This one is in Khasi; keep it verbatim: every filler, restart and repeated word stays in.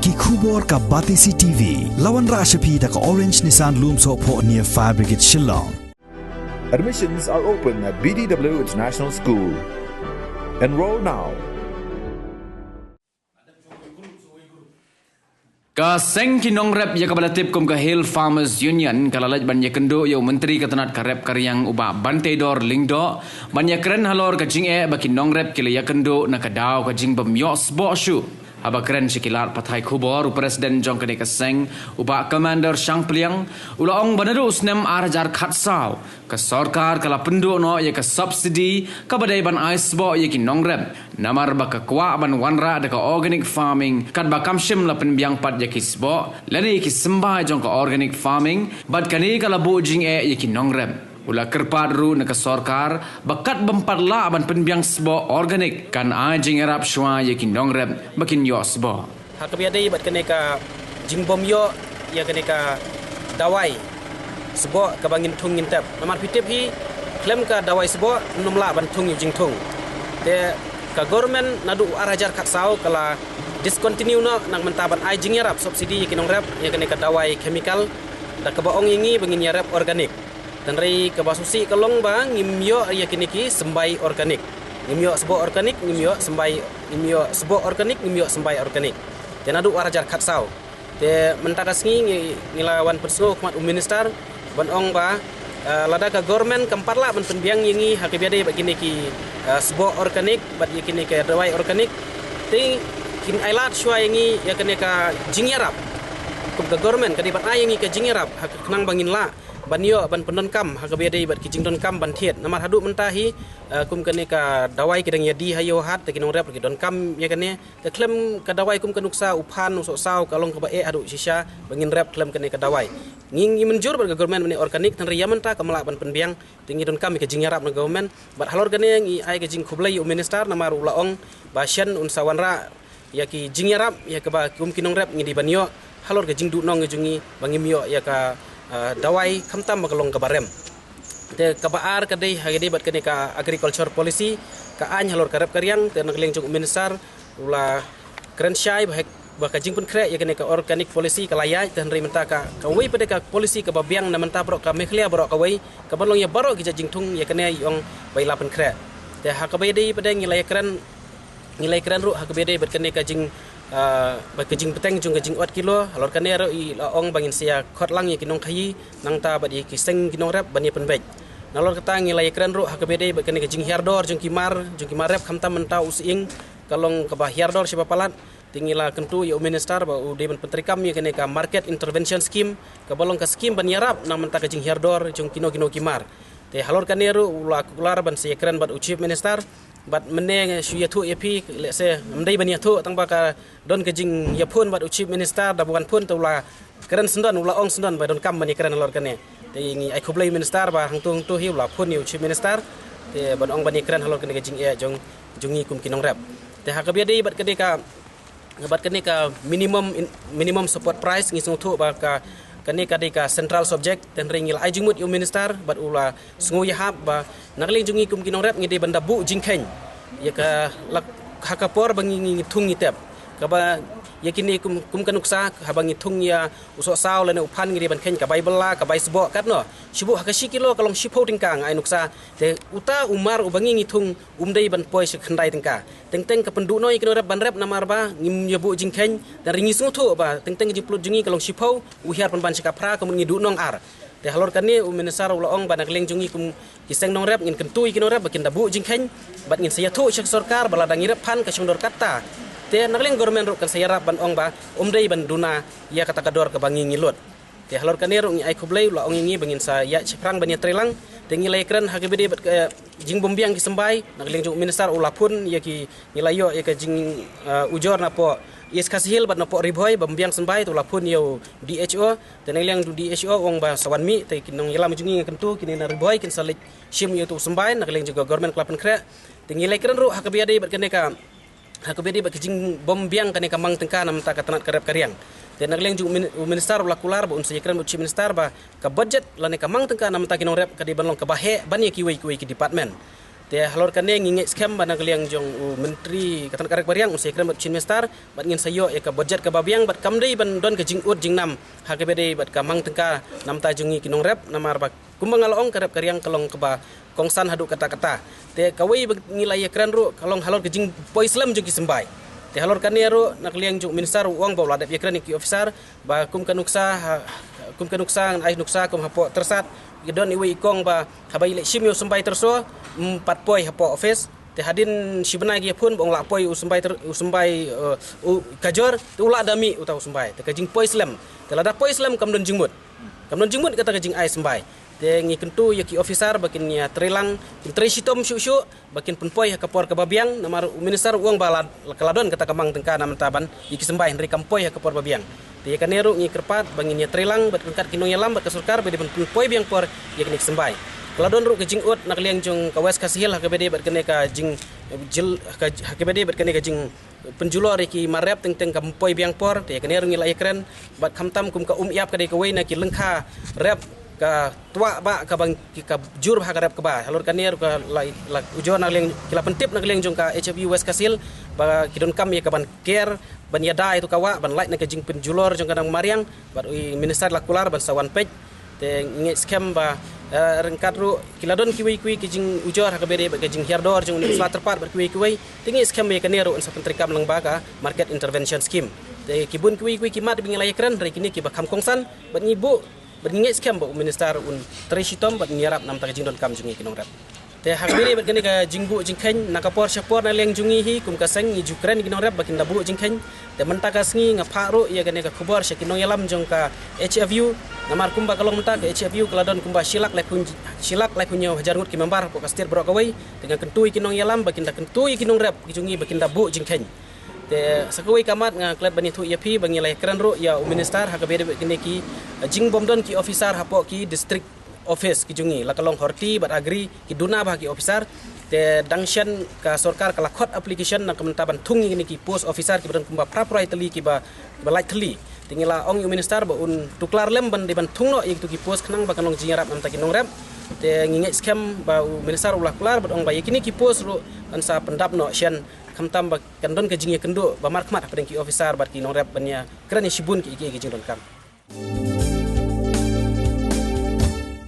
Ki khubor ka Batesi T V. La wanrah sha phi da ka Orange Nissan Lumsohphoh near Fire Brigade Shillong. Admissions are open at B D W International School. Enroll now. Ka seng ki nongrep ïa kaba la tip kum ka Hill Farmers Union ka la leit ban ïakynduh ïa u Myntri ka tnat ka rep ka riang u Bah Banteidor Lyngdoh ban ïakren halor ka jingeh ba ki nongrep ki la ïakynduh na ka daw ka jingbym ïoh sboh shuh. Haba kren sha ki lad pathai khubor u President jong kane ka seng u Bah Commander Shangpliang u la ong ba naduh u snem ar hajar khatsaw ka sorkar ka la pynduh noh ïa ka subsidy kaba dei ban ai sboh ïa ki nongrep namar ba ka kwah ban wanrah da ka organic farming katba kam shym la pynbiang pat ïa ki sboh lane ïa ki symbai jong ka organic farming bad kane ka la buh jingeh ïa ki nongrep. U la kyrpad ruh na ka sorkar ba katbym pat lah ban pynbiang sboh organic kan ai jingïarap shuwa ïa ki nongrep ba kin ïoh sboh. Ha kaba ïadei bad kane ka jingbym ïoh ïa kane ka dawai sboh kaba ngin thung ngin tep. Namar phi tip hi khlem ka dawai sboh ym lah ban thung ïa u jingthung. Te ka government naduh u ar hajar khatsaw ka la discontinue noh nang mynta ban ai jingïarap subsidy ïa ki nongrep ïa kane ka dawai chemical da kaba ong ïa ngi ba ngin ïarep organic. Hynrei kaba sngewsih ka long ba ngim ïoh ïa kine ki symbai organic. Ngim ïoh sboh organic, ngim ïoh symbai, ngim ïoh sboh organic, ngim ïoh symbai organic. Te naduh ar hajar khatsaw. Te mynta ka sngi ngi, ngi la wan pynsngew khmat u minister ban ong ba uh, lada ka government kam pat lah ban pynbiang ïa ngi ha kaba ïadei bad kine ki uh, sboh organic bad ïa kine ki dawai organic. Te kin ai lad shuwa ïa ngi ïa kane ka jingïarap. Kum ka government ka dei ban ai ïa ngi ka jingïarap ha ka khnang ba ngin lah ban ïoh ban pyndonkam ha kaba ïadei bad ki jingdonkam ban thied namar haduh mynta hi uh, kum kane ka dawai ki dang ïadie ha ïew hat te ki nongrep ki donkam ïa kane. Te khlem ka dawai kum ka nuksa u phan u sohsaw ka long kaba eh haduh shisha ba ngin rep khlem kane ka dawai. Ngi ngi mynjur bad ka government mane organic hynrei ïa mynta kam lah ban pynbiang te ngi donkam ïa ka jingïarap na government bad halor kane ngi ai ka jingkhublei ïa u minister namar u la ong ba shen un sa wanrah ïa ki jingïarap ïa kaba kum ki nongrep ngi dei ban ïoh halor ka jingduhnong ïa jong ngi ba ngim ïoh ïa ka uh, dawai khamtam ba ka long kaba rem. Te kaba ar ka dei ha ka dei bad kane ka agriculture policy ka aiñ halor ka rep ka riang te na ka liang jong u minister u la kren shai ba hek ba ka jingpynkhreh ïa kane ka organic policy ka la ïaid te hynrei mynta ka kawei pat ka policy kaba biang na mynta baroh ka Meghalaya baroh kawei kaba long ïa baroh ki jait jingthung ïa kane i ong ba i la pynkhreh. Te ha kaba ïadei pat ngi la ïakren ngi la ïakren ruh ha kaba ïadei bad kane ka jing uh, bad ka jingbteng jong ka jingot kilo halor kane ruh i la ong ba ngin sa ïa khot lang ïa ki nongkhaïi nangta bad ïa ki seng ki nongrep ban ïa pynbeit. Nalor kata ngi la ïakren ruh ha kaba ïadei bad kane ka jinghiar dor jong ki mar jong ki mar rep khamtam mynta u sying ka long kaba hiar dor shaba palat. Te ngi la kyntu ïa u minister ba u dei ban pyntreikam ïa kane ka market intervention scheme kaba long ka scheme ban ïarap nang mynta ka jinghiar dor jong kino kino ki mar. Te halor kane ruh u la kular ban sa ïakren bad u chief minister bad mynne shu ïathuh ïa phi lehse ym dei ban ïathuh tang ba ka don ka jingïaphone bad u chief minister da ba wan phone te u la kren syndon u la ong syndon ba donkam ban ïakren halor kane. Te ngi ai khublei minister ba hangtu hangtu hi u la phone ïa u chief minister te ban ong ban ïakren halor kane ka jingeh jong jong ngi kum ki nongrep. Te ha kaba ïadei bad kane ka bad kane ka minimum minimum support price ngi sngewthuh ba ka kane ka dei ka central subject te hynrei ngi la ai jingmut ïa u minister bad u la sngew ïahap ba na ka liang jong ngi kum ki nongrep ngi dei ban da buh jingkheiñ ïa ka lak ha ka por ba ngi ngi thung ngi tep kaba ïa kine kum kum ka nuksa haba ngi thung ïa u sohsaw lane u phan ngi dei ban kheiñ ka bai bylla ka bai sboh katno shibuh ha ka shi kilo ka long shiphew tyngka nga ai nuksa te uta u mar uba ngi ngi thung um dei ban poi sha khyndai tyngka. Teng teng ka pynduh noh ïa ki nongrep ban rep namar ba ngim ïa buh jingkheiñ. Teng ri ngi sngewthuh ba teng teng ka jingpynlut jong ngi ka long shiphew u hiar pynban sha ka phra ka mut ngi duh nong ar. Te halor kane u minister u la ong ba na ka liang jong ngi kum ki seng nongrep ngin kyntu ïa ki nongrep ba kin da buh jingkheiñ bad ngin sa ïathuh sha ka sorkar ba lada ngi rep phan ka shong dor katta. Te na ka liang government ruh kan sa ïarap ban ong ba um dei ban duna ïa kata ka dor kaba ngi ngi lut. Te halor kane ruh ngi ai khublei u la ong ïa ngi ba ngin sa ïaid shaphrang ban ïatrei lang. Te ngi la ïakren ha kaba ïadei bad ka jingbymbiang ki symbai na ka liang jong u minister u la phone ïa ki ngi la ïoh ïa ka jing ujor napoh East Khasi Hills bad napoh Ri Bhoi bymbiang symbai te u la phone ïa u D H O. Te na ka liang u D H O u ong ba sa wan mih te ki nongïalam jong ngi nga kyntu kine na Ri Bhoi kin sa leit shim ïa utu u symbai na ka liang jong ka government ka la pynkhreh. Te ngi la ïakren ruh ha kaba ïadei bad kane ka ha kaba ïadei bad ka jingbymbiang kane ka mang tyngka na bynta ka tnat ka rep ka riang. Te na ka liang jong u minister u la kular ba un sa ïakren bad u chief minister ba ka budget lane ka mang tyngka na bynta ki nongrep ka dei ban long kaba heh ban ïa kiwei kiwei ki department. Te halor kane ngi ngeit skhem ba na ka liang jong u Myntri ka tnat ka rep ka riang un sa ïakren bad u Chief Minister bad ngin sa ïoh ïa ka budget kaba biang bad kam dei ban don ka jingud jingnam ha kaba dei bad ka mang tyngka namar jong ngi ki nongrep, namar ba kumba nga la ong, ka rep ka riang ka long kaba kongsan haduh katta katta. Te kawei ba ngi la ïakren ruh ka long halor ka jingpoi slem jong ki symbai. Te halor kane ruh na ka liang jong u Minister u ong ba u la dep ïakren ïa ki officer ba kum ka nuksa ha, kum ka nuksa ngan ai nuksa kum hapoh Tyrsad, ki don iwei i kong ba haba i leit shim ïa u symbai Tyrso, mm, pat poi hapoh office. Te hadien shi bnai ki ïa phone ba ong lah poi u symbai Tyr-, u symbai, eh, u Kajor, te u lah da mih uta u symbai. Te ka jingpoi slem. Te lada poi slem kam don jingmut. Kam don jingmut kata ka jingai symbai. Te ngi kyntu ïa ki officer ba kin ïa trei lang, kin trei shitom shuh shuh, ba kin pynpoi ha ka por kaba biang, namar u Minister u ong ba la, ka la don kata ka mang tyngka namar ban ïa ki symbai, hynrei kam poi ha ka por ba biang. Te ïa kane ruh ngi kyrpad ba ngin ïa trei lang bad ryngkat ki nongïalam bad ka sorkar ba dei ban pynpoi biang por ïa kine ki symbai. Ka la don ruh ka jingud na ka liang jong ka West Khasi Hills ha kaba dei bad kane ka jing, jil, ka, ha kaba dei bad kane ka jingpynjulor ïa ki mar rep teng teng kam poi biang por. Te ïa kane ruh ngi la ïakren bad khamtam kum ka Umïap ka dei kawei na ki lyngkha rep ka twah ba ka bang ki ka jur bha ka rep kaba. Halor kane ruh ka la, la ujor na ka liang, ki la pyntip na ka liang jong ka H F U West Khasi Hills ba ki donkam ïa ka ban ker, ban ïada ïa tu ka wah, ban lait na ka jingpynjulor jong ka dang mariang, bad u Minister la kular ban sa wan peit. Te ngi ngeit skhem ba, eh, ryngkat ruh ki la don kiwei kiwei ki jingujor ha kaba dei bad ka jinghiar dor jong u Sla Tyrpad bad kiwei kiwei. Te ngi ngeit skhem ïa kane ruh yn sa pyntreikam lang ba ka Market Intervention Scheme. Te ki bun kiwei kiwei ki mat ba ngi la ïakren, hynrei kine kiba kham kongsan bad ngi buh bad ngi ngeit skhem ba u Minister un trei shitom bad un ïarap namar ka jingdonkam jong ngi ki nongrep. Te ha kaba ïadei bad kane ka jingbuh jingkheiñ, na ka por sha por na liang jong ngi hi kum ka seng ngi ju kren ïa ki nongrep ba kin da buh jingkheiñ. Te mynta ka sngi nga phah ruh ïa kane ka khubor sha ki nongïalam jong ka H F U. Namar kumba ka long mynta ka H F U ka la don kumba shi lak laiphew, shi lak laiphew hynñiew hajar ngut ki member hapoh ka state baroh kawei. Te nga kyntu ïa ki nongïalam ba kin da kyntu ïa ki nongrep ki jong ngi ba kin da buh jingkheiñ. Te sa kawei ka mat nga klet ban ïathuh ïa phi ba ngi la ïakren ruh ïa u Minister ha kaba ïadei bad kine ki, eh, jingbym don ki officer hapoh ki district office ki jong ngi, la ka long Horti bad Agri, ki duna bha ki officer. Te dang shen ka sorkar ka la khot application na ka bynta ban thung ïa kine ki post officer kiba don kumba phra phew lai tylli kiba, kiba lait tylli. Te ngi la ong ïa u Minister ba un tuklar lem ban dei ban thung noh ïa kitu ki post khnang ba kan long jingïarap namar ki nongrep. Te ngi ngeit skhem ba u Minister u la kular bad ong ba ïa kine ki post ruh kan sa pyndap noh shen, khamtam ba kan don ka jingïakynduh ba markhmat hapdeng ki officer bad ki nongrep ban ïakren ïa shibun ki, ki, ki jingdonkam.